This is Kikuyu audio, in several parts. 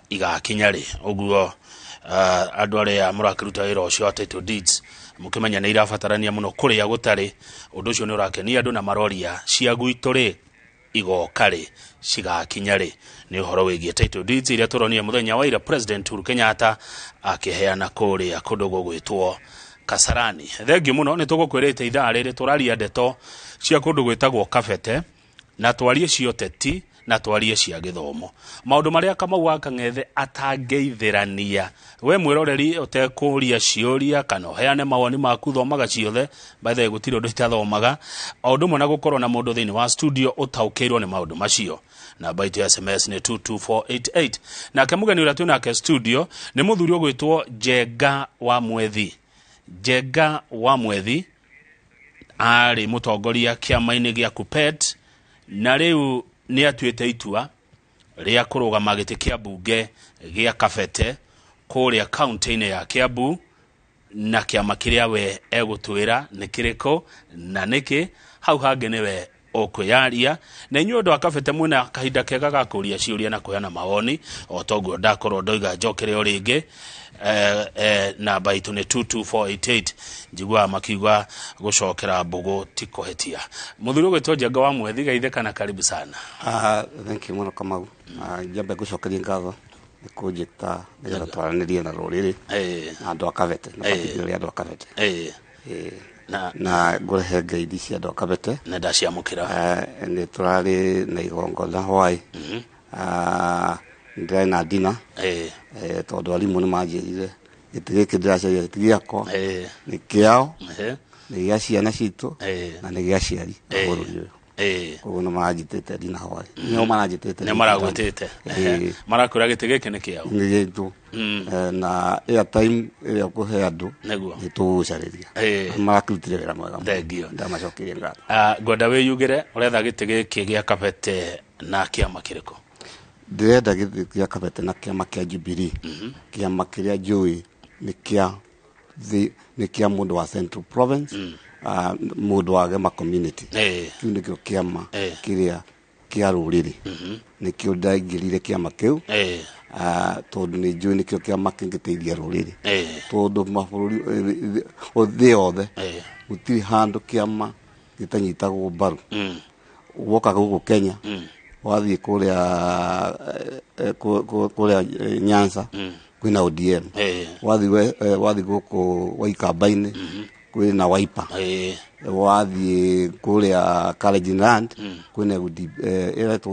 Igakinya rĩ ũguo andũ arĩa mũrakĩruta wĩra ũcio wa title deeds mũkĩmenya nĩ irabatarania mũno kũrĩa gũtarĩ. Ũndũ ũcio nĩ ũrakenia andũ na maroria cia gwitũ rĩ igoka rĩ, cigakinya rĩ. Nĩ ũhoro wĩgiĩ title deeds iria tũronire mũthenya wa ira President Uhuru Kenyatta akĩheana kũrĩa kũndũ gũgwĩtwo Kasarani. Thengiũ mũno, nĩ tũgũkwĩrĩte ithaa rĩrĩ tũraria ndeto cia kũndũ gwĩtagwo Kabete, na twarie cia ũteti na twarie cia gĩthomo, maũndũ marĩa Kamau wa Kang'ethe atangĩithĩrania. We mwĩroreri ũtekũria ciũria kana ũheane mawoni maku, thomaga ciothe. By the way, gũtirĩ ũndũ itathomaga, o ũndũ ũmwe na gũkorwo na mũndũ thĩinĩ wa studio ũtaũkĩirwo nĩ maũndũ macio. Namba itũ ya SMS nĩ 22488. Nake mũgeni ũrĩa twĩ nake studio nĩ mũthuri ũgwĩtwo Njenga wa Mwethi. Njenga wa Mwethi arĩ mũtongoria kĩama-inĩ gĩa Kupet, na rĩu nĩ atuĩte itua rĩa kũrũgama gĩtĩ kĩa mbunge gĩa Kabete kũrĩa kaunti-inĩ ya Kiambu, na kĩama kĩrĩa we egũtwĩra nĩ kĩrĩkũ na nĩkĩ. Hau hangĩ nĩwe ũkwĩyaria. Na inyuĩ andũ a Kabete mwĩna kahinda kega ga kũria ciũria na kũheana mawoni, o toguo ndakorwo ndoiga njokere o rĩngĩ. Namba itũ nĩ 22488. Njiguaga makiuga gũcokera mbũgũ ti kũhĩtia. Mũthuri ũgwĩtwo Njenga wa Mwethi, geithĩka na karibu sana. Thank you mũno, Kamau. Njambe ngũcokerie ngatho nĩ kũnjĩta nĩgetha twaranĩrie na rũrĩrĩ na andũ a Kabete na particularly andũ a Kabete. Na ngũrehe ngeithi cia andũ a Kabete. Nĩ ndaciamũkĩra. Nĩ tũrarĩ na igongona hwaĩ. Ndĩrarĩ na dinner tondũ arimũ nĩ manjĩrire gĩtĩ gĩkĩ ndĩracaria ti gĩakwa, nĩ kĩao, nĩ gĩa ciana citũ na nĩ gĩa aciari a bũrũri ũyũ. Koguo nĩ maranjĩtĩte dinner hwaĩ, nĩo maranjĩtĩte. Nĩ maragwĩtĩte. Marakwĩra gĩtĩ gĩkĩ nĩ kĩao. Nĩ gĩtũ. Na airtime ĩrĩa ũkũhe andũ nĩ tũgũgũcarĩria. Marakĩrutire wĩra mwega mũno. Thengiũ. Ndamacokeria ngatho. Ngwenda wĩyugĩre ũretha gĩtĩ gĩkĩ gĩa Kabete na kĩama kĩrĩkũ? Ndĩrenda gĩtĩ gĩa Kabete na kĩama kĩa Jubilee, kĩama kĩrĩa njũĩ nĩ kĩa nĩ kĩa mũndũ wa Central Province, mũndũ wa Gema community. Kĩu nĩkĩo kĩama kĩrĩa kĩa rũrĩrĩ, nĩkĩo ndaingĩrire kĩama kĩu tondũ nĩ njũĩ nĩkĩo kĩama kĩngĩteithia rũrĩrĩ, tondũ mabũrũri thĩ yothe gũtirĩ handũ kĩama gĩtanyitagwo mbaru. Woka gũkũ Kenya, wathiĩ kũrĩa kũrĩa Nyanza kwĩna ODM, wathiĩ gũkũ Waikamba-inĩ kwĩna Wiper, wathiĩ kũrĩa Kalenjin Land kwĩna UD, ĩretwo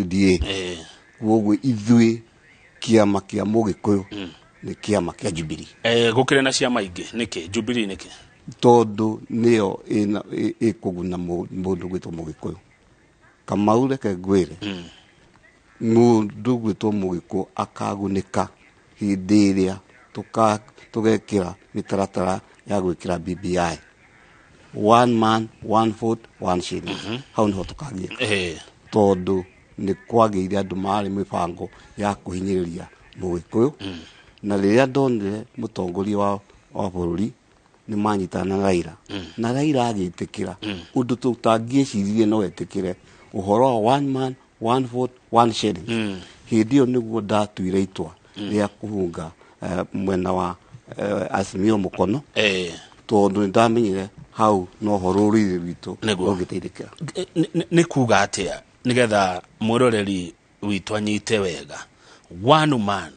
UDA. Koguo ithuĩ kĩama kĩa Mũgĩkũyũ nĩ kĩama kĩa Jubilee. Gũkĩrĩ na ciama ingĩ, nĩkĩ Jubilee, nĩkĩ? Tondũ nĩyo ĩkũguna mũndũ gwĩtwo Mũgĩkũyũ. Kamau, reke ngwĩre, mũndũ gwĩtwo Mũgĩkũyũ akagunĩka hĩndĩ ĩrĩa tũgekĩra mĩtaratara ya gwĩkĩra BBI, one man, one vote, one shilling. Hau niho tũkagiĩka tondũ nĩ kwagĩire andũ marĩ mĩbango ya kũhinyĩrĩria Mũgĩkũyũ. Na rĩrĩa ndonire mũtongoria wa bũrũri nĩ manyitana na Raila, na Raila agĩtĩkĩra ũndũ tũtangĩeciririe no etĩkĩre ũhoro wa one man, one vote, one shilling, hĩndĩ ĩyo nĩguo ndatuire itua rĩa kũhunga mwena wa Azimio mũkono tondũ nĩ ndamenyire hau noho rũrĩrĩ rwitũ rũngĩteithĩkĩra. Nĩ kuga atĩa, nĩgetha mwĩroreri witũ anyite wega, one man,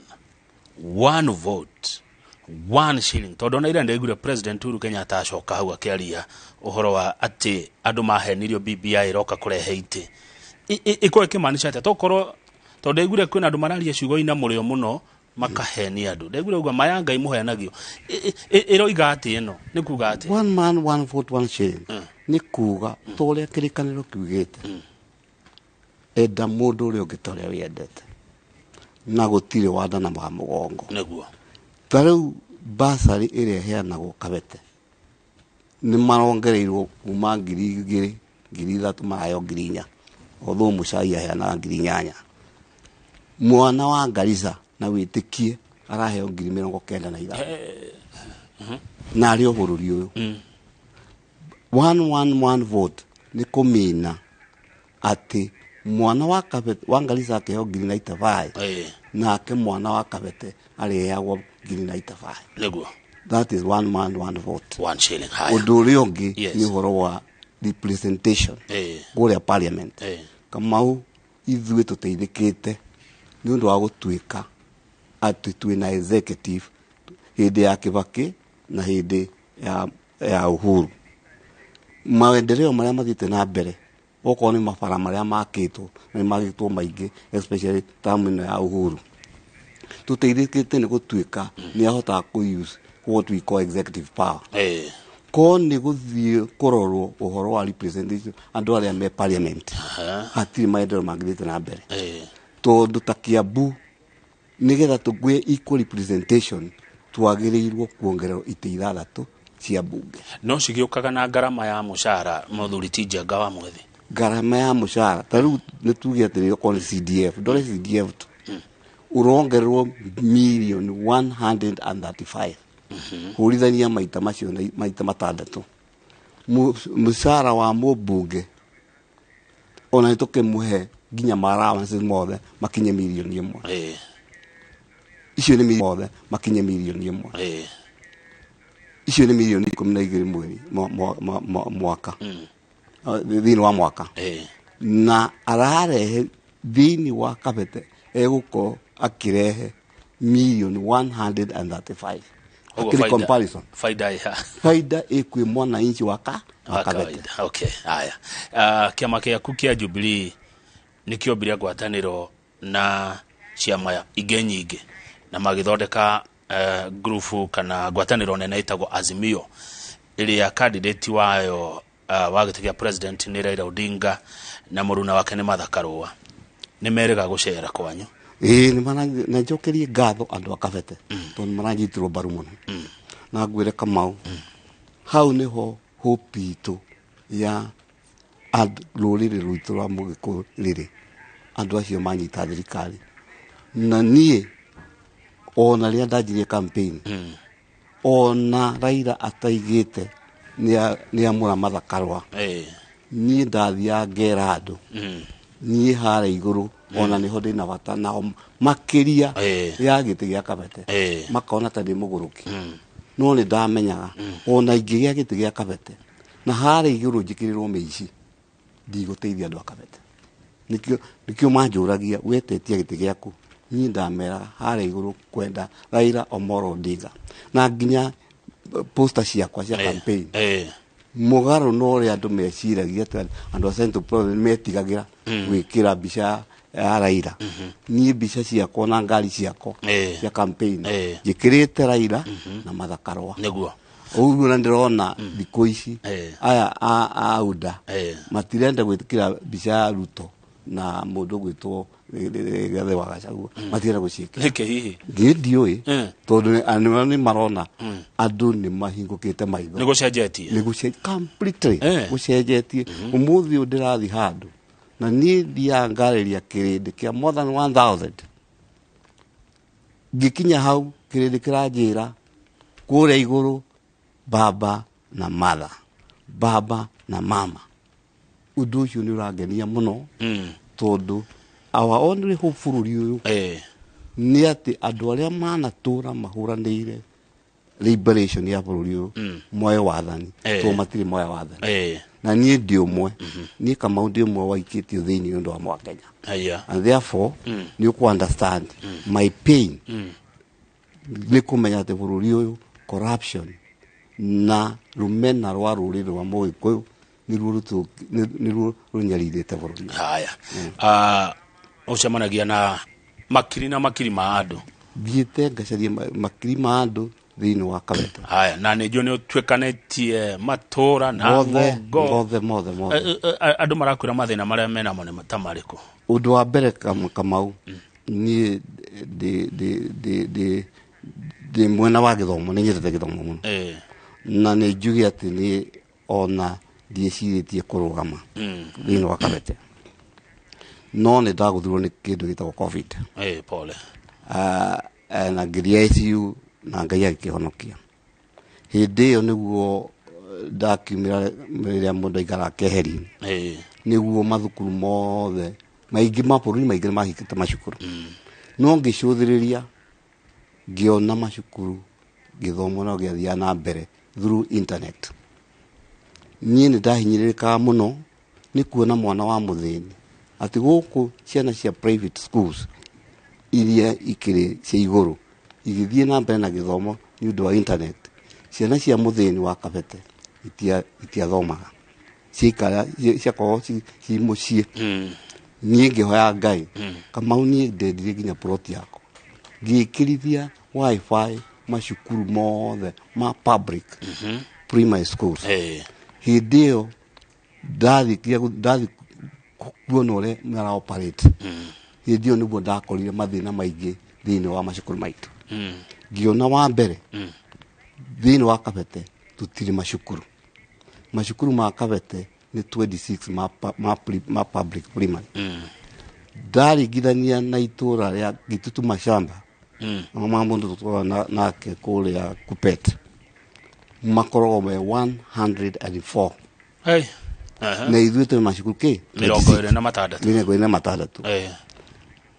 one vote, one shilling? Tondũ ona ira ndaiguire President Uhuru Kenyatta acoka hau akĩaria ũhoro wa atĩ andũ mahenirio BBI ĩroka kũrehe itĩ. Ĩkorwo ĩkĩmaanisha atĩa? Tokorwo tondũ ndaiguire kwĩna andũ mararia ciugo ina mũrĩo mũno makahenia andũ, ndaiguire uga maya Ngai mũhenagio. Ĩroiga atĩ ĩno nĩ kuga atĩ One man, one vote, one shilling nĩ kuga ta ũrĩa kĩrĩkanĩro kiugĩte, enda mũndũ ũrĩa ũngĩ ta ũrĩa wĩendete, na gũtirĩ wandana wa mũgongo. Ta rĩu basarĩ ĩrĩa ĩheanagwo Kabete nĩ marongereirwo kuma 2000, 3000, maraheo 4000, although mũcai aheanaga 8000. Mwana wa Garissa na wĩtĩkie araheo 95,000 na arĩ o bũrũri ũyũ. One one one vote nĩ kũmina atĩ mwana wa Kabete, wa Garissa akĩheo 95 Nake mwana wa Kabete arĩheagwo ngiri 95. Nĩguo. That is one man one vote. One shilling. Haya. Ũndũ ũrĩa ũngĩ Yes. nĩ ũhoro wa representation kũrĩa parliament. Kamau, ithuĩ tũteithĩkĩte nĩ ũndũ wa gũtuĩka atĩ twĩna executive hĩndĩ ya Kibaki na hĩndĩ ya Uhuru. Maendeleo marĩa mathiĩte na mbere, okorwo nĩ mabara marĩa makĩtwo, na nĩ makĩtwo maingĩ, especially term ĩno ya Uhuru, tũteithĩkĩte nĩ gũtuĩka nĩ ahotaga kũ use what we call executive power. Ko nĩ gũthiĩ kũrorwo ũhoro wa representation, andũ arĩa me parliament, hatirĩ maendeleo mangĩthiĩte na mbere, tondũ ta Kiambu, nĩgetha tũgĩe equal representation, twagĩrĩirwo kuongererwo itĩ 6 cia bunge. No cigĩũkaga na ngarama ya mũcara, mũthuri ti Njenga wa Mwethi. Ngarama ya mũcara, ta rĩu nĩ tuge atĩrĩ, okorwo nĩ CDF, ndore CDF tu ũrongererwo mirioni 135, hũrithania maita macio na maita 6. Mũcara wa mũmbunge ona nĩ tũkĩmũhe nginya ma allowances mothe makinye mirioni 1. Icio nĩ mothe makinye mirioni 1. Icio nĩ mirioni 12 mweri mwaka, thĩinĩ wa mwaka. Na ararehe thĩinĩ wa Kabete, egũkorwo akĩrehe mirioni 135. Ũguo Hakĩrĩ comparison. Faida ya Faida ĩkwĩ mwananchi wa wa Kabete. Kawaida. Okay, haya. Kĩama gĩaku kĩa Jubilee nĩ kĩombire ngwatanĩro na ciama ingĩ nyingĩ na magĩthondeka ngurubu kana ngwatanĩro nene ĩtagwo Azimio, ĩrĩa candidate wayo wa gĩtĩ kĩa president nĩ Raila Odinga na mũruna wake nĩ Martha Karua. Nĩ merĩga gũcera kwanyu. Ĩĩ, nĩ na njokerie ngatho andũ a Kabete tondũ nĩ maranyitirwo mbaru mũno. Na ngwĩre Kamau, hau nĩho hope itũ ya rũrĩrĩ rwitũ rwa Mũgĩkũyũ rĩrĩ, andũ acio manyita thirikari. Na niĩ ona rĩrĩa ndanjirie campaign, ona Raila ataigĩte nĩ amũra Martha Karua, niĩ ndathiaga ngera andũ, niĩ harĩa igũrũ ona nĩho ndĩna bata nao makĩria ya gĩtĩ gĩa Kabete. Makona ta ndĩ mũgũrũki, no nĩ ndamenyaga ona ingĩgĩa gĩtĩ gĩa Kabete na harĩa igũrũ njĩkĩrĩrwo mĩici, ndigũteithia andũ a Kabete. Nĩkĩo manjũragia, wetetia gĩtĩ gĩaku? Niĩ ndameraga harĩa igũrũ kwenda Raila Omolo Odinga, na nginya poster ciakwa cia campaign, mũgarũ na ũrĩa andũ meciragia atĩ andũ a Central Province metigagĩra gwĩkĩra mbica ya Raila, niĩ mbica ciakwa na ngari ciakwa cia campaign njĩkĩrĩte Raila na Martha Karua. Ũguo na ndĩrona thikũ ici aya a UDA matirenda gwĩkĩra mbica ya Ruto na mũndũ ũgwĩtwo Rigathĩ wa Gachagua, matirenda gũciĩkĩra. Nĩkĩ hihi? Niĩ ndiũĩ, tondũ nĩ marona andũ nĩ mahingũkĩte maitho. Nĩ gũcenjetie. Nĩ completely gũcenjetie. Ũmũthĩ ũyũ ndĩrathiĩ handũ na niĩ thiaga ngarĩria kĩrĩndĩ kĩa more than 1000, ngĩkinya hau kĩrĩndĩ kĩranjĩra kũrĩa igũrũ baba na mother, baba na mama. Ũndũ ũcio nĩ ũrangenia mũno, tondũ our only hope bũrũri ũyũ nĩ atĩ andũ arĩa manatũra mahũranĩire liberation ya bũrũri ũyũ moe wathani, tondũ matirĩ moya wathani. Na niĩ ndĩ ũmwe, niĩ Kamau ndĩ ũmwe waikĩtio thĩinĩ nĩ ũndũ wa Mwakenya. And therefore nĩ ũkũ understand my pain, nĩ kũmenya atĩ bũrũri ũyũ corruption na rũmena rwa rũrĩrĩ rwa Mũgĩkũyũ nĩruo rũnyarirĩte bũrũri ũyũ. Haya. Ũcemanagia na makiri na makiri ma andũ. Thiĩte ngacaria makiri ma andũ thĩinĩ wa Kabete. Haya, na nĩ njũĩ nĩ ũtuĩkanĩtie matũra na mothe. Ng'ongo. Mothe, mothe, mothe. Andũ marakwĩra mathĩna marĩa menamo nĩ ta marĩkũ? Ũndũ wa mbere, Kamau, niĩ ndĩ mwena wa gĩthomo, nĩ nyendete gĩthomo mũno. Na nĩ njuge atĩ niĩ ona ndiĩcirĩtie kũrũgama thĩinĩ wa Kabete, no nĩ ndagũthirwo nĩ kĩndũ gĩtagwo COVID. Pole. Na ngĩthiĩ ICU na Ngai agĩkĩhonokia. Hĩndĩ ĩyo nĩguo ndakiumĩra rĩrĩa mũndũ aikaraga keheri-inĩ, nĩguo mathukuru mothe maingĩ ma bũrũri maingĩ nĩ mahingĩte macukuru. No ngĩcũthĩrĩria ngĩona macukuru gĩthomo no gĩathiaga na mbere through internet. Niĩ nĩ ndahinyĩrĩrĩkaga mũno nĩ kuona mwana wa mũthĩni atĩ gũkũ ciana cia private schools iria ikĩrĩ cia igũrũ igĩthiĩ na mbere na gĩthomo nĩ ũndũ wa internet, ciana cia mũthĩni wa Kabete itiathomaga, ciaikara ciakoragwo ci mũciĩ. Niĩ ngĩhoya Ngai, Kamau, niĩ ndendirie nginya plot yakwa, ngĩkĩrithia WiFi macukuru mothe ma public primary schools. Hĩndĩ ĩyo ndathiĩ kuona ũrĩa mara operate, hĩndĩ ĩyo nĩguo ndakorire mathĩna maingĩ thĩinĩ wa macukuru maitũ. Ngĩona wa mbere, thĩinĩ wa Kabete tũtirĩ macukuru. Macukuru ma Kabete nĩ 26 ma public primary. Ndaringithania na itũra rĩa Gitutu Mashamba, ma mũndũ tũtũraga nake kũrĩa Kupet, makoragwo me 104. Hey. Aha. Na ithuĩ tũrĩ macukuru kĩ? 26. 26.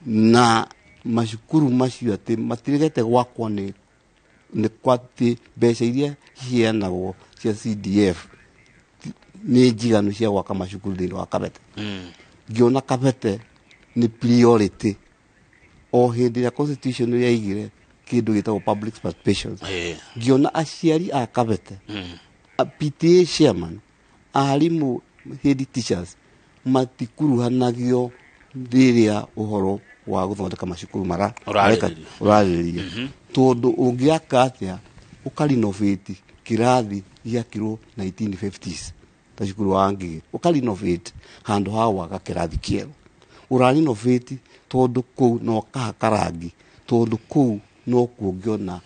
Na macukuru macio atĩ matiregete gwakwo nĩ kwatĩ mbeca iria ciheanagwo cia CDF nĩ njiganu cia gwaka macukuru thĩinĩ wa Kabete. Ngĩona Kabete nĩ priority. O hĩndĩ ĩrĩa constitution yaigire kĩndũ gĩtagwo public participation, ngĩona aciari a Kabete, a PTA chairman, arimũ, head teachers matikuruhanagio rĩrĩa ũhoro wa gũthondeka macukuru mara Ũrarĩrĩrio. Ũrarĩrĩrio, tondũ ũngĩaka atĩa ũkarenovate kĩrathi gĩakirwo 1950s ta cukuru wa Ngigĩ, ũkarenovate handũ ha gwaka kĩrathi kĩerũ, ũrarenovate tondũ kũu no kahaka rangi, tondũ kũu no kuongĩona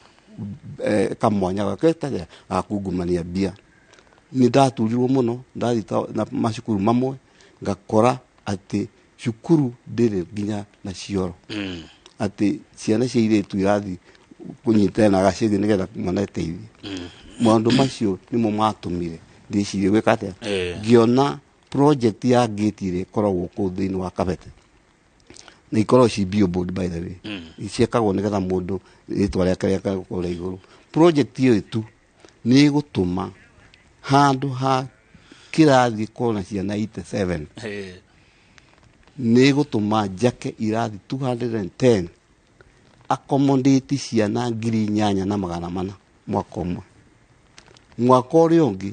kamwanya gaketaga gakungumania mbia. Nĩ ndaturirwo mũno ndathiĩ na macukuru mamwe ngakora atĩ cukuru ndĩrĩ nginya na cioro, atĩ ciana cia irĩtu irathi kũnyitana na gacĩgĩ nĩgetha mwana eteithie. Maũndũ macio nĩmo matũmire ndĩcirie gwĩka atĩa. Ngĩona project ya gate ĩrĩa ĩkoragwo kũu thĩinĩ wa Kabete, na ikoragwo ci billboard, by the way, ciakagwo nĩgetha mũndũ rĩtwa rĩake rĩake kũrĩa igũrũ. Project ĩyo tu nĩ ĩgũtũma handũ ha kĩrathi gĩkorwo na ciana 87, nĩ ĩgũtũma njake irathi 210, accommodate ciana 8,400 mwaka ũmwe. Mwaka ũrĩa ũngĩ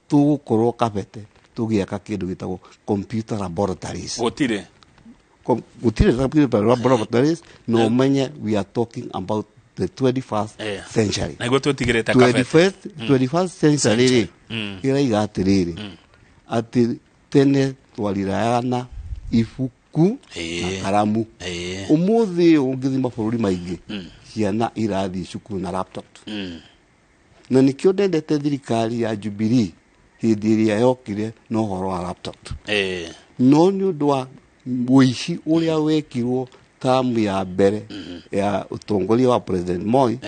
tũgũkorwo Kabete tũgĩaka kĩndũ gĩtagwo computer laboratories. Gũtirĩ. Gũtirĩ computer laboratories. No ũmenye we are talking about the 21st century. Nĩguo twĩtigĩrĩte Kabete. 21st century rĩ, ĩraiga atĩrĩrĩ, atĩ tene twariraga na ibuku na karamu. Ũmũthĩ ũyũ ũngĩthiĩ mabũrũri maingĩ, ciana irathiĩ cukuru na laptop. Na nĩkĩo ndendete thirikari ya Jubilee hĩndĩ ĩrĩa yokire na ũhoro wa laptop. No nĩ ũndũ wa ũici ũrĩa wekirwo tamu ya mbere ya ũtongoria wa President Moi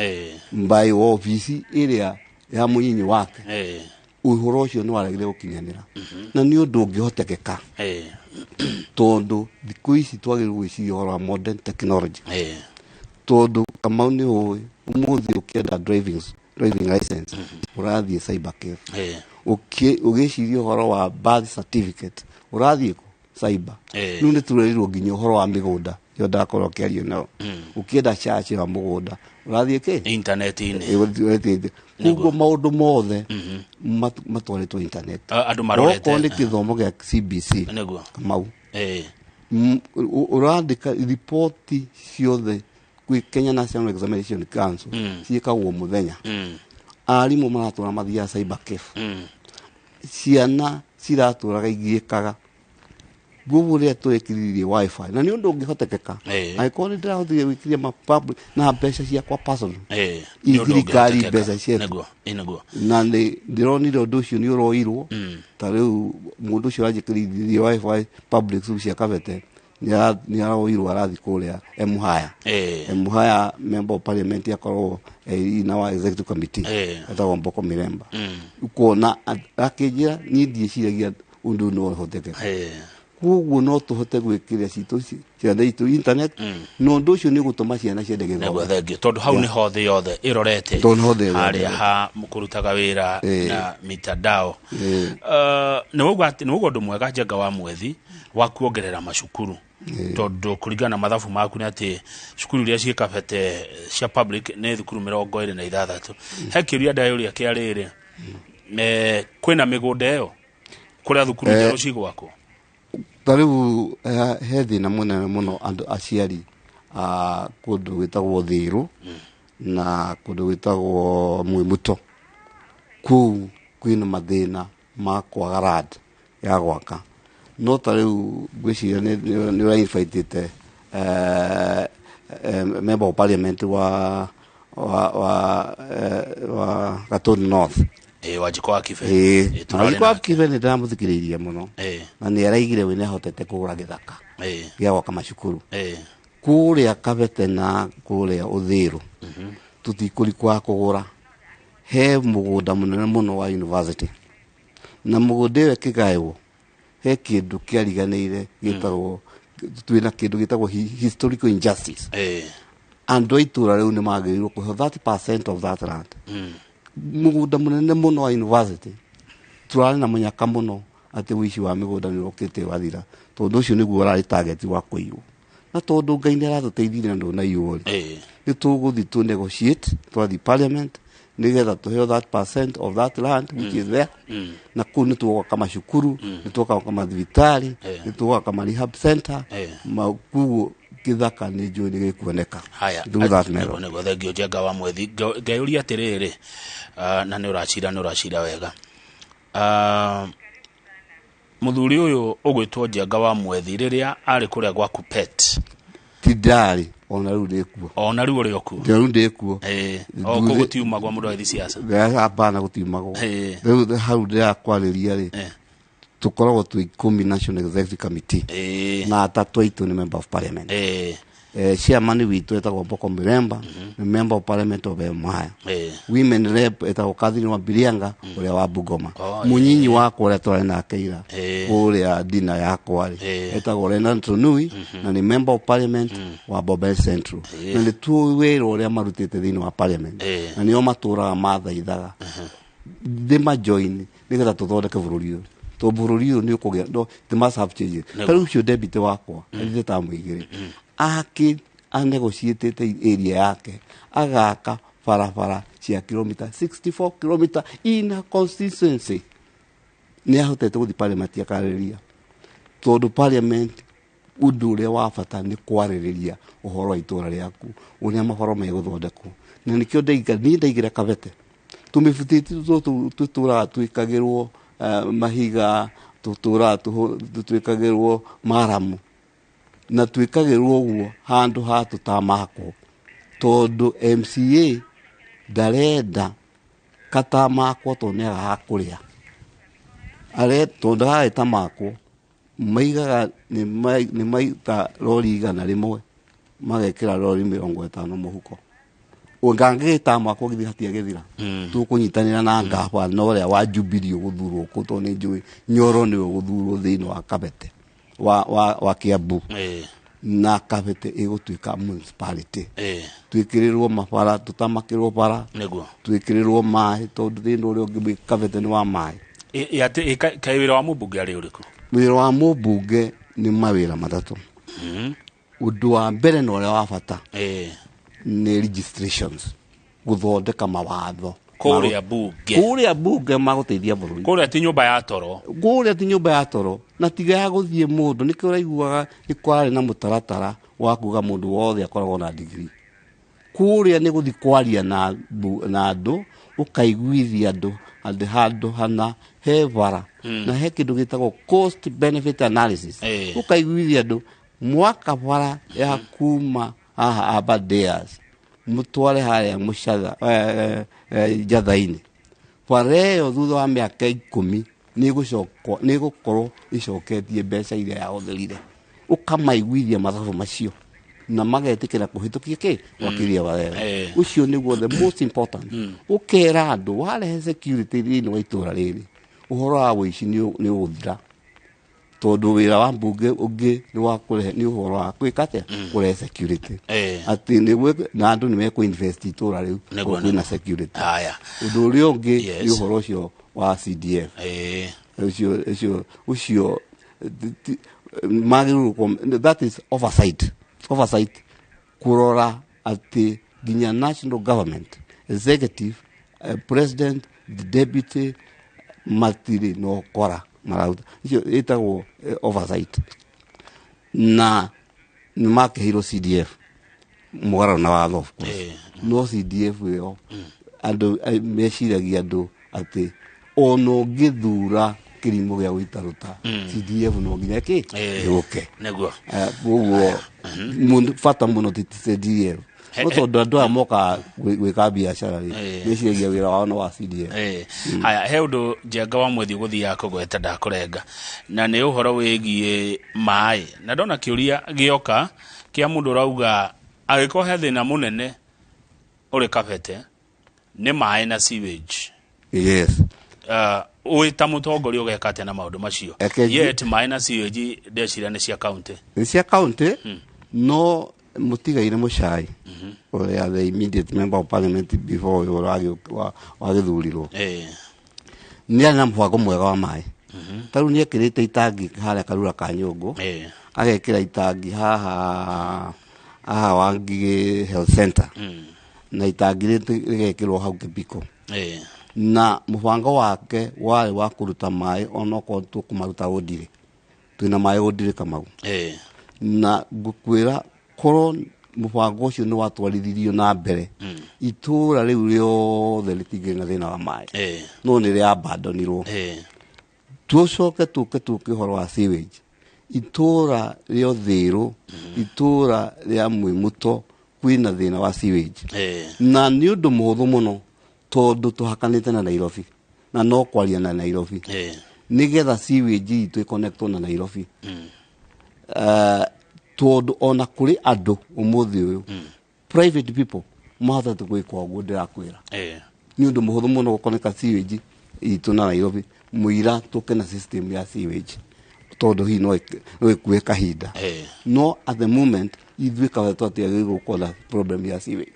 by obici ĩrĩa ya mũnyinyi wake, ũhoro ũcio nĩ waregire gũkinyanĩra, na nĩ ũndũ ũngĩhotekeka, tondũ thikũ ici twagĩrĩirwo gwĩciria ũhoro wa modern technology. Tondũ Kamau, nĩ ũĩ ũmũthĩ ũkĩenda driving license ũrathiĩ cyber cafe. Ũgĩciria ũhoro wa birth certificate ũrathiĩ kũ? Cyber. Rĩu nĩ tũrerirwo nginya ũhoro wa mĩgũnda ĩyo ndakorwo ũkĩario nayo, ũkĩenda caci wa mũgũnda ũrathiĩ kĩ? Intaneti-inĩ. Koguo maũndũ mothe matwarĩtwo internet. Andũ marorete. Okorwo nĩ gĩthomo gĩa CBC, Kamau, ũrandĩka riboti ciothe kwĩ Kenya National Examination Council, ciĩkagwo mũthenya. Arimũ maratũra mathiaga cyber cafe. Ciana ciratũraga igiĩkaga nguvu rĩrĩa twekĩririe WiFi, na nĩ ũndũ ũngĩhotekeka angĩkorwo nĩ ndĩrahotire gwĩkĩria ma public na mbeca ciakwa personal. Nĩ ũndũ Thirikari ũngĩhotekeka. mbeca cietu. Nĩguo. Nĩguo. Na nĩ ndĩronire ũndũ ũcio nĩ ũroirwo. Ta rĩu mũndũ ũcio ũranjĩkĩrithia WiFi public school cia Kabete nĩ aroirwo arathiĩ kũrĩa Emuhaya. Emuhaya member of parliament akorwo ina wa executive committee, etagwo Mboko Miremba. Ukona akĩnjĩra niĩ ndiĩciragia ũndũ no ũhotekeka. Koguo no tũhote gwĩkĩra citũ ciana itũ internet, na ũndũ ũcio nĩ ũgũtũma ciana ciende Nĩguo. gĩthomo. Thengio, tondũ hau nĩho thĩ yothe ĩrorete. Tondũ nĩho thĩ yothe Harĩa ĩrorete. ha kũrutaga wĩra na mitandao. Nĩ wauga atĩ nĩ wauga ũndũ mwega, Njenga wa Mwethi, wa kuongerera macukuru, tondũ kũringana na mathabu maku nĩ atĩ cukuru iria ciĩ Kabete cia public nĩ thukuru 26. He kĩũria ndayũria kĩa rĩrĩ, kwĩna mĩgũnda ĩyo kũrĩa thukuru njerũ cigwakwo? Ta rĩu he thĩna mũnene mũno andũ aciari a kũndũ gwĩtagwo Thĩrũ na kũndũ gwĩtagwo Mwĩmuto. Kũu kwĩna mathĩna ma kwaga land ya gwaka, no ta rĩu ngwĩciria nĩ ũrainvitĩte member of parliament wa Gatũndũ North. Ĩ, Wanjikũ wa Kibe. Ĩĩ. Ĩ, tũrarĩ Wanjikũ wa nake. Kibe nĩ ndĩramũthikĩrĩirie mũno na nĩ araigire we nĩ ahotete kũgũra gĩthaka gĩa gwaka macukuru kũrĩa Kabete na kũrĩa Ũthĩrũ. Tũtikũrikwaga kũgũra, he mũgũnda mũnene mũno wa university, na mũgũnda ĩyo ĩkĩgaywo he kĩndũ kĩariganĩire gĩtagwo, twĩna kĩndũ gĩtagwo historical injustice. Andũ a itũra rĩu nĩ magĩrĩirwo kũheo 30% of that land. Mũgũnda mũnene mũno wa university, tũrarĩ na mũnyaka mũno atĩ ũici wa mĩgũnda nĩ ũrokĩte wathira, tondũ ũcio nĩguo ũrarĩ target wa kũiywo, na tondũ Ngai nĩ aratũteithirie na ndũnaiywo rĩ, nĩ tũgũthiĩ tũ negotiate twathiĩ parliament nĩgetha tũheo that percent of that land which is there. Na kũu nĩ tũgwaka macukuru, nĩ tũgwaka mathibitarĩ, nĩ tũgwaka ma rehab center. Koguo gĩthaka nĩ njũĩ nĩ gĩkuoneka Haya. through that method. Nĩguo, thengio, Njenga wa Mwethi. Ngeyũria atĩrĩrĩ, na nĩ ũracira, nĩ ũracira wega. Mũthuri ũyũ ũgwĩtwo Njenga wa Mwethi, rĩrĩa arĩ kũrĩa gwa Kupet? Ti ndarĩ, ona rĩu ndĩkuo. Ona rĩu ũrĩ o kuo? Rĩu ndĩkuo. O kũu gũtiumagwo mũndũ agĩthiĩ ciaca? Hapana, gũtiumagwo. Rĩu hau ndĩrakwarĩria rĩ, tũkoragwo twĩ 10 national executive committee, na atatũ aitũ nĩ member of parliament. Chairman witũ etagwo Mboko Miremba, nĩ member of parliament of Emaya. Women rep etagwo Catherine wa Birianga, ũrĩa wa Bungoma. Mũnyinyi wakwa ũrĩa twarĩ nake ira kũrĩa dina yakwa rĩ, etagwo Leonard Tonui, na nĩ member of parliament wa Bomet Central, na nĩ tũĩ wĩra ũrĩa marutĩte thĩinĩ wa parliament, na nĩo matũraga mathaithaga ndĩmajoin nĩgetha tũthondeke bũrũri ũyũ, tondũ bũrũri ũyũ nĩ ũkũgĩa no, they must have changes. Ta rĩu ũcio deputy wakwa athire tamu 2 akĩ anegotiatĩte area yake, agaka barabara cia kilomita 64 kilomita in a constituency. Nĩ ahotete gũthiĩ parliament akarĩrĩria, tondũ parliament ũndũ ũrĩa wa bata nĩ kwarĩrĩria ũhoro wa itũra rĩaku, ũrĩa mabaro megũthondekwo. Na nĩkĩo ndaiga niĩ ndaigĩra Kabete tũmĩbutĩti tũtũ tũtũraga twĩkagĩrwo mahiga, tũtũraga twĩkagĩrwo maramu, na twĩkagĩrwo ũguo handũ ha tũtamakwo, tondũ MCA ndarenda katamakwo, tondũ nĩ agaga kũrĩa are, tondũ ndagagĩtamakwo maigaga nĩ maita rori 100, magekĩra rori 50 mũhuko. Ũngangĩgĩtamakwo githĩ hatiagĩthira? Tũkũnyitanĩra na ngabana ũrĩa wa Jubilee ũgũthurwo kũ, tondũ nĩ njũĩ Nyoro nĩwe ũgũthurwo thĩinĩ wa Kabete wa Kiambu, na Kabete ĩgũtuĩka municipality. Twĩkĩrĩrwo mabara, tũtamakĩrwo bara, twĩkĩrĩrwo maĩ, tondũ thĩna ũrĩa ũngĩ wĩ Kabete nĩ wa maĩ. Kaĩ wĩra wa mũmbunge arĩ ũrĩkũ? Wĩra wa mũmbunge nĩ mawĩra matatũ. Ũndũ wa mbere na ũrĩa wa bata nĩ registrations, gũthondeka mawatho Kũrĩa bunge? Kũrĩa bunge magũteithia bũrũri. Kũrĩa ti nyũmba ya toro? Kũrĩa ti nyũmba ya toro na tiga ya gũthiĩ mũndũ. Nĩkĩo ũraiguaga nĩ kwarĩ na mũtaratara wa kuga mũndũ wothe akoragwo na degree. Kũrĩa nĩ gũthiĩ kwaria na andũ, ũkaiguithia andũ handũ handũ hana he bara na he kĩndũ gĩtagwo cost benefit analysis. Ũkaiguithia andũ mwaka bara ya kuma haha Aberdares mũtware harĩa mũcatha njatha-inĩ, bara ĩyo thutha wa mĩaka 10 nĩ ĩgũkorwo ĩcoketie mbeca iria yahũthĩrire. Ũkamaiguithia mathabu macio na magetĩkĩra kũhĩtũkia kĩ gwakĩria bara ĩyo. Ũcio nĩguo the most important. Ũkera andũ warehe security thĩinĩ wa itũra rĩrĩ, ũhoro wa wũici nĩ ũgũthira. Tondũ wĩra wa mbunge ũngĩ nĩ wa kũrehe, nĩ ũhoro wa gwĩka atĩa, kũrehe security. Atĩ nĩ na andũ nĩ mekũ invest itũra rĩu kwĩna security. Haya. Ũndũ ũrĩa ũngĩ nĩ ũhoro ũcio wa CDF. Ũcio ũcio ũcio magĩrĩirwo that is oversight, oversight kũrora atĩ nginya national government executive, president, the deputy matirĩ na ũkora mararuta. Icio ĩtagwo oversight. Na nĩ makĩheirwo CDF mũgarũ na watho, of course. No CDF ĩyo andũ meciragia andũ atĩ ona ũngĩthura kĩrimũ gĩa gũitarũta, CDF no nginya kĩ gĩũke. Koguo bata mũno ti CDF, no tondũ andũ aya mokaga gwĩka biacara rĩ, meciragia wĩra wao no wa CDF. Haya, he ũndũ Njenga wa Mwethi gũthiaga kũgweta ndakũrenga, na nĩ ũhoro wĩgiĩ maĩ, na ndona kĩũria gĩoka kĩa mũndũ ũrauga angĩkorwo he thĩna mũnene ũrĩ Kabete nĩ maĩ na sewage. Wĩ ta mũtongoria ũgeka atĩa na maũndũ macio? Yet maĩ na sewage ndeciria nĩ cia county. Nĩ cia county, no mũtigaire Mũcai ũrĩa the immediate member of parliament before ũyũ wagĩthurirwo nĩ arĩ na mũbango mwega wa maĩ. Ta rĩu nĩ ekĩrĩte itangi harĩa Karura ka Nyũngũ, agekĩra itangi haha haha Wangigĩ Health Center, na itangi rĩgekĩrwo hau Kĩbiko. Na mũbango wake warĩ wa kũruta maĩ onokorwo tũkũmaruta Ũndirĩ, twĩna maĩ Ũndirĩ, Kamau. Na ngũkwĩra korwo mũbango ũcio nĩ watwarithirio na mbere, itũra rĩu rĩothe rĩtingĩrĩ na thĩna wa maĩ. No nĩ rĩabandonirwo. Tũcoke tũke ũhoro wa sewage. Itũra rĩa Ũthĩrũ, itũra rĩa Mwĩmũto kwĩna thĩna wa sewage. Na nĩ ũndũ mũhũthũ mũno tondũ tũhakanĩte na Nairobi na no kwaria na Nairobi nĩgetha sewage itũ ĩconnectwo na Nairobi. Tondũ ona kũrĩ andũ ũmũthĩ ũyũ, private people, mahotete gwĩka ũguo ndĩrakwĩra. Nĩ ũndũ mũhũthũ mũno gũconnecta sewage itũ na Nairobi mũira tũke na system ya sewage, tondũ hihi no ĩkue kahinda. No at the moment ithuĩ Kabete twatiagĩrĩirwo gũkorwo na problem ya sewage.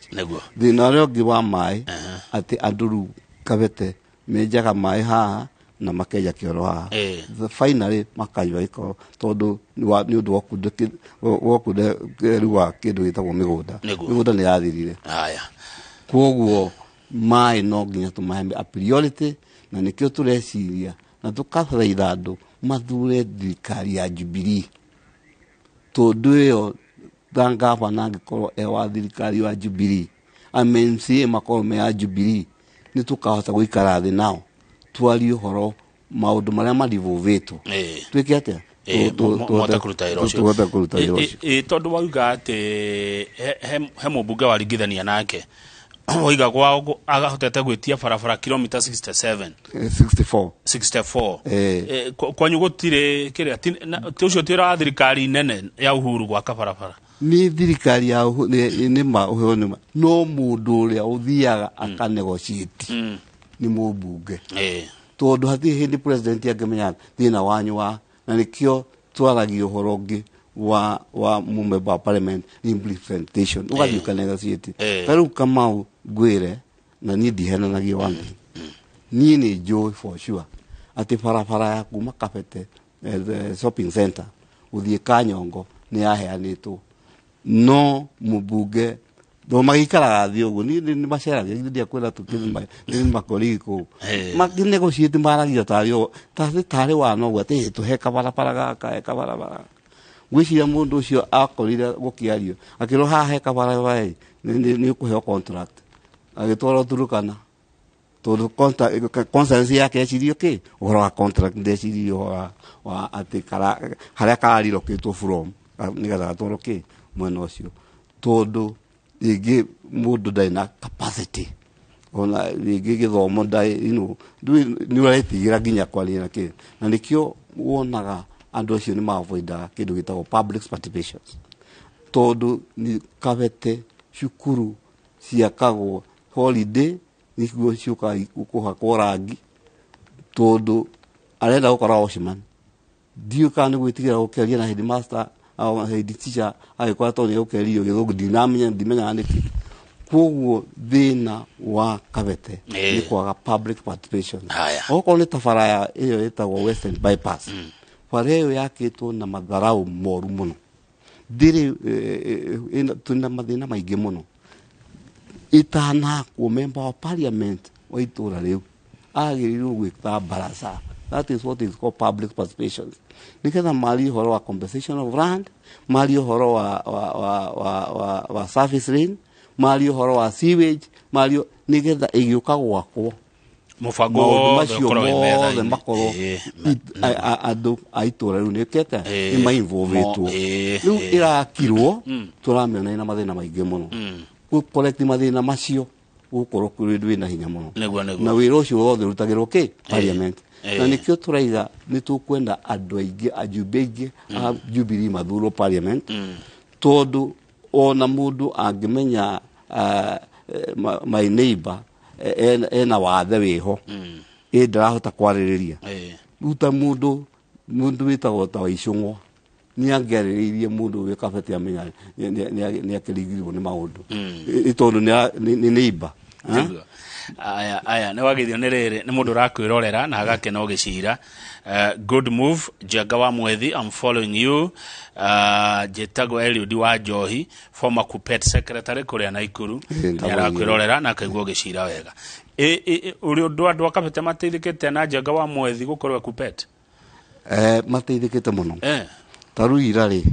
Thĩna ũrĩa ũngĩ wa maĩ, atĩ andũ rĩu Kabete menjaga maĩ haha na makenja kĩoro haha. Finally makanyua gĩko tondũ nĩ ũndũ wa ũkunderu wa kĩndũ gĩtagwo mĩgũnda. Mĩgũnda nĩ yathirire. Koguo maĩ no nginya tũmahe a priority, na nĩkĩo tũreciria na tũkathaitha andũ mathure thirikari ya Jubilee, tondũ ĩyo ta ngavana angĩkorwo e wa thirikari wa Jubilee, MCA makorwo me a Jubilee, nĩ tũkahota gũikara thĩ nao twarie ũhoro maũndũ marĩa marivũvĩtwo. Twĩke atĩa? Mũhote kũruta wĩra ũcio. Tũhote kũruta wĩra ũcio. Tondũ wauga atĩ he mũmbunge waringithania nake waiga gwao agahotete gwĩtia barabara kilomita 67. 64. 64. Kwanyu gũtirĩ kĩrĩa ti ũcio ti wĩra wa thirikari nene ya Uhuru gwaka barabara? Nĩ thirikari ya nĩ ma ũheo nĩ ma, no mũndũ ũrĩa ũthiaga akanegotiate nĩ mũmbunge. Tondũ hatirĩ hĩndĩ president angĩmenya thĩna wanyu wa, na nĩkĩo twaragia ũhoro ũngĩ wa member wa parliament implementation, ũgathiĩ ũkanegotiate. Ta rĩu Kamau ngwĩre, na niĩ ndihenanagia, one thing, niĩ nĩ njũĩ for sure atĩ barabara ya kuma Kabete the shopping center gũthiĩ Kanyongo nĩ yaheanĩtwo, no mũmbunge tondũ magĩikaraga thĩ ũguo niĩ nĩ maceragia githĩ ndiakwĩra tũkĩrĩ makorigi kũu. Makĩnegotiate maragia tarĩ tarĩ wana ũguo atĩ tũhe kabarabara gaka, he kabarabara. Ngwĩciria mũndũ ũcio akorire gũkĩario akĩrwo haha he kabarabara ĩ, nĩ ũkũheo contract, agĩtwarwo Turukana tondũ constituency yake ecirio kĩ ũhoro wa contract, ndeciririe ũhoro wa atĩ harĩa kararirokĩtwo from nĩgetha gatwarwo kĩ mwena ũcio, tondũ rĩngĩ mũndũ ndarĩ na capacity, ona rĩngĩ gĩthomo ndarĩ, nĩ ũretigĩra nginya kwaria na kĩ, na nĩkĩo wonaga andũ acio nĩ maavoidaga kĩndũ gĩtagwo public participation, tondũ nĩ Kabete cukuru ciakagwo holiday nĩguo ciũkaga kũhakwo rangi, tondũ arenda gũkora watchman. Ndiũĩ kana nĩ gwĩtigĩra gũkĩaria na headmaster au head teacher agĩkora tondũ nĩ gũkĩario gĩthũngũ, ndinamenya, ndimenyaga nĩkĩ. Koguo thĩna wa Kabete nĩ kwaga public participation. Haya. Okorwo nĩ ta bara ya ĩyo ĩtagwo Western Bypass, bara ĩyo yakĩtwo na matharau moru mũno, ndĩrĩ twĩna mathĩna maingĩ mũno. Itanakwo, member wa parliament wa itũra rĩu agĩrĩirwo gwĩta baraza, that is what is called public participation, nĩgetha marie ũhoro wa compensation of land, marie ũhoro wa service lane, marie ũhoro wa sewage, marie nĩgetha ĩgĩũka gwakwo mũbango maũndũ wothe macio ũkorwo wĩ mothe metha-inĩ. makorwo andũ a itũra rĩu nĩkĩte nĩ mainvolvĩtwo. Rĩu ĩrakirwo, tũramĩona ĩna mathĩna maingĩ mũno. Gũ-correct mathĩna macio gũkorwo kũrĩ ũndũ wĩna hinya mũno. Nĩguo. Na wĩra ũcio wothe ũrutagĩrwo kĩ parliament. Na nĩkĩo tũraiga nĩ tũkwenda andũ aingĩ, ajumbe aingĩ a Jubilee mathurwo parliament, tondũ ona mũndũ angĩmenya my neighbor ena wathe wĩho ĩ ndarahota kwarĩrĩria, ruta mũndũ wĩtagwo ta Waicũng'wa nĩ angĩarĩrĩirie mũndũ wĩ Kabete amenya nĩ akĩrigirwo nĩ maũndũ. Ĩ tondũ nĩ neighbor. Nĩguo. Aya, aya nĩ wagithio nĩ rĩrĩ, nĩ mũndũ ũrakwĩrorera na agakena ũgĩcira. Good move, Njenga wa Mwethi, I'm following you. Njĩtagwo Eliud wa Njohi, former Kupet secretary kũrĩa Naikuru. Ĩ, nĩ arakwĩrorera na akaigua ũgĩcira wega. Ũrĩ ũndũ andũ a Kabete mateithĩkĩte na Njenga wa Mwethi gũkorwo e Kupet? Mateithĩkĩte mũno. Ta rĩu ira rĩ,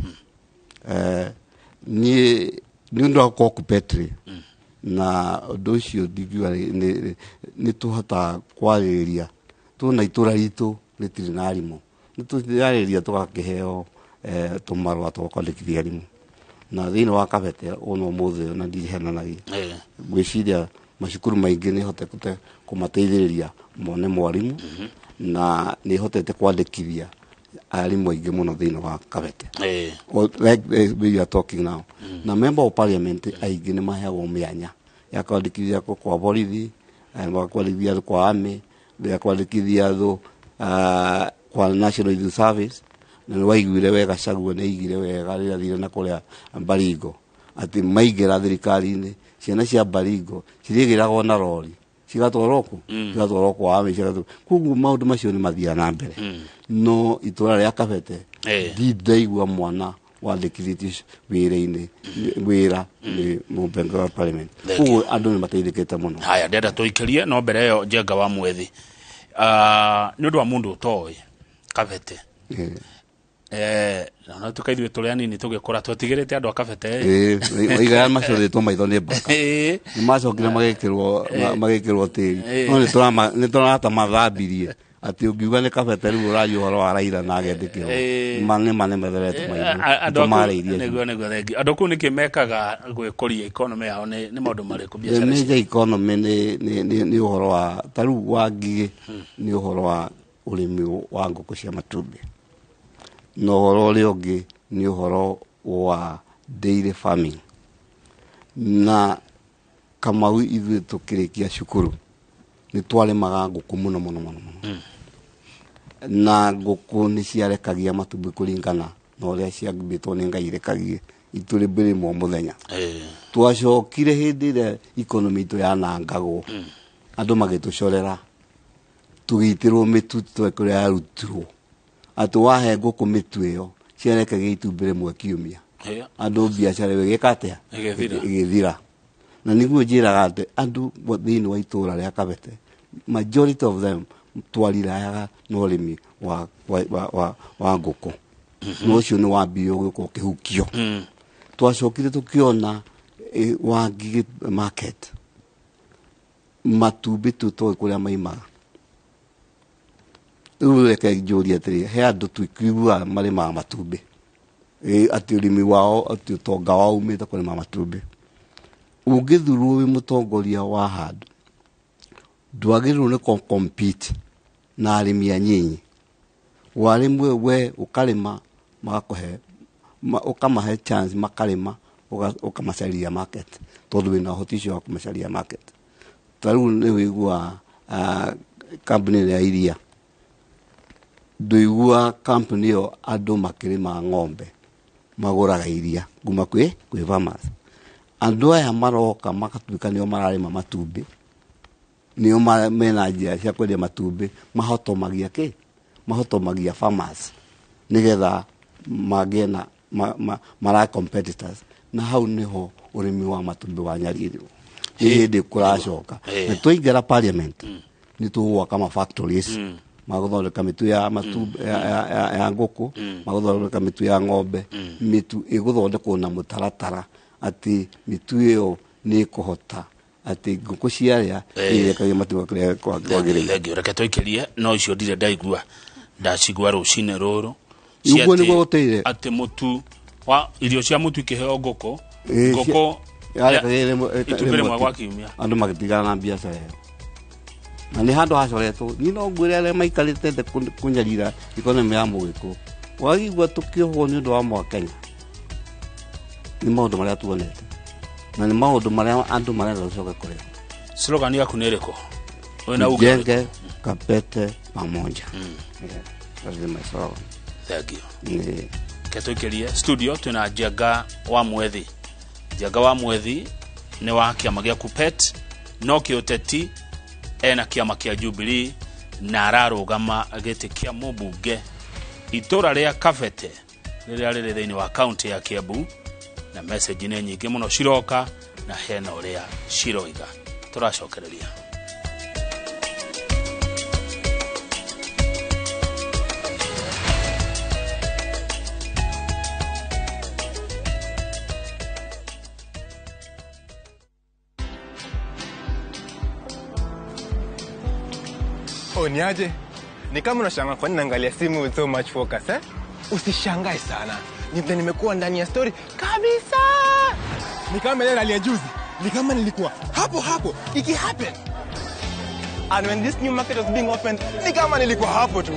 niĩ nĩ ũndũ wa gũkorwo Kupet rĩ, na ũndũ ũcio ndingiuga nĩ tũhotaga kwarĩrĩria tuona itũra ritũ rĩtirĩ na arimũ, nĩ tũrarĩrĩria tũgakĩheo tũmarũa twa kwandĩkithia arimũ na thĩinĩ wa Kabete ona ũmũthĩ, na ndihenanagia. Ngwĩciria macukuru maingĩ nĩ hotete kũmateithĩrĩria mone mwarimũ, na nĩ hotete kwandĩkithia arimũ aingĩ mũno thĩinĩ wa Kabete. Or like we are talking now, na member of parliament aingĩ nĩ maheagwo mĩanya ya kwandĩkithia kwa borithi, kwandĩkithia kwa army, ya kwandĩkithia andũ kwa National Youth Service. Na nĩ waiguire wega Cagua nĩ aigire wega rĩrĩa athire na kũrĩa Baringo atĩ maingĩra thirikari-inĩ, ciana cia Baringo cirĩgĩragwo na rori cigatwarwo kũ, cigatwarwo kwa army, cigatwarwo. Koguo maũndũ macio nĩ mathiaga na mbere, no itũra rĩa Kabete ndindaigua mwana wandĩkithĩtio wĩra-inĩ, wĩra nĩ mũmbunge wa parliament. Thank you. Koguo andũ nĩ mateithĩkĩte mũno. Haya, ndenda tũikĩrie no mbere ĩyo, Njenga wa Mwethi, nĩ ũndũ wa mũndũ ũtoĩ Kabete, na tuka ithuĩ tũrĩ anini tũgĩkũra twetigĩrĩte andũ a Kabete. Waigaya macoretwo maitho nĩ mbaka, nĩ macokire magĩkĩrwo tĩri, no nĩ tũrata mathambirie atĩ ũngiuga nĩ Kabete rĩu ũraria ũhoro wa Raila na agetĩkĩrwo. Ma nĩ ma nĩ matherete maitho. Andũ a kũu- tũmarĩirie. Nĩguo, thengiũ. Andũ kũu nĩkĩ mekaga gwĩkũria economy yao? Nĩ maũndũ marĩkũ The biacara major economy nĩ ũhoro wa ta rĩu wa ngigĩ, nĩ ũhoro wa ũrĩmi wa ngũkũ cia matumbĩ, na ũhoro ũrĩa ũngĩ nĩ ũhoro wa dairy farming. Na Kamau, ithuĩ tũkĩrĩkia cukuru nĩ twarĩmaga ngũkũ mũno mũno mũno mũno, na ngũkũ nĩ ciarekagia matumbĩ kũringana na ũrĩa ciambĩtwo nĩ Ngai irekagie itumbĩ rĩmwe o mũthenya. Twacokire hĩndĩ ĩrĩa economy itũ yanangagwo, andũ magĩtũcorera, tũgĩitĩrwo mĩtu tũe kũrĩa yarutirwo atĩ wahe ngũkũ mĩtu ĩyo ciarekagia itumbĩ rĩmwe kiumia. Andũ biacara ĩyo ĩgĩka atĩa? Ĩgĩthira. Ĩgĩthira. Na nĩguo njĩraga atĩ andũ thĩinĩ wa itũra rĩa Kabete, majority of them twarirayaga na ũrĩmi wa ngũkũ, na ũcio nĩ wambire gũka ũkĩhukio. Twacokire tũkĩona Wangigĩ market matumbĩ tũtoĩ kũrĩa maimaga. Rĩu reke njũrie atĩrĩ, he andũ tũiguaga marĩmaga matumbĩ, atĩ ũrĩmi wao, atĩ ũtonga wao umĩte kũrĩma matumbĩ. Ũngĩthurwo wĩ mũtongoria wa handũ, ndwagĩrĩirwo nĩ compete na arĩmi anyinyi. Warĩmwe we ũkarĩma magakũhe ũkamahe chance makarĩma, ũkamacaria market, tondũ wĩna ũhoti ũcio wa kũmacaria market. Ta rĩu nĩ wĩiguaga kambuni ĩrĩa ya iria. Ndũigua company ĩyo andũ makĩrĩma ng'ombe magũraga iria kuma kwĩ farmers. Andũ aya maroka makatuĩka nĩo mararĩma matumbĩ, nĩo mena njĩra cia kwendia matumbĩ, mahotomagia kĩ? Mahotomagia farmers nĩgetha magĩe na mara competitors, na hau nĩho ũrĩmi wa matumbĩ wanyarirwo. Nĩ hĩndĩ kũracoka na twaingĩra parliament nĩ tũgwaka ma factories magũthondeka mĩtu ya matumbĩ ya ngũkũ, magũthondeka mĩtu ya ng'ombe, mĩtu ĩgũthondekwo na mũtaratara atĩ mĩtu ĩyo nĩ ĩkũhota atĩ ngũkũ ciarĩa irekagia matumbĩ kũrĩa kwagĩrĩire. Thengiũ, reke tũikĩrie no icio ndirĩ ndaigua, ndacigua rũcinĩ rũrũ. Ũguo nĩguo gũtĩire. Atĩ mũtu wa irio cia mũtu ikĩheo ngũkũ, ngũkũ itumbĩ rĩmwe gwa kiumia, andũ magĩtigana na biacara ĩyo. Na nĩ handũ hacoretwo niĩ no ngwĩre arĩa maikarĩte thĩ kũnyarira economy ya mũgĩkũ, wagigua tũkĩohwo nĩ ũndũ wa Mwakenya nĩ maũndũ marĩa tuonete na nĩ maũndũ marĩa andũ marenda tũcoke kũrĩa. Slogan yaku nĩ ĩrĩkũ? Wĩna uge Tujenge Kabete pamoja. That is my slogan. Thank you. Reke tũikĩrie studio twĩna Njenga wa Mwethi. Njenga wa Mwethi nĩ wa kĩama gĩa Kupet, no kĩũteti ena kĩama kĩa Jubilee na ararũgama gĩtĩ kĩa mũmbunge itũra rĩa Kabete rĩrĩa rĩrĩ thĩinĩ wa kaunti ya Kiambu, na message nĩ nyingĩ mũno ciroka na hena ũrĩa ciroiga. Tũracokereria. Oh, niaje? Ni kama unashangaa kwa nini naangalia simu with so much focus, eh? Usishangae sana. Ni vile nimekuwa ndani ya story kabisa. Ni kama ile rally ya juzi. Ni kama nilikuwa hapo hapo iki happen. And when this new market was being opened, ni kama nilikuwa hapo tu.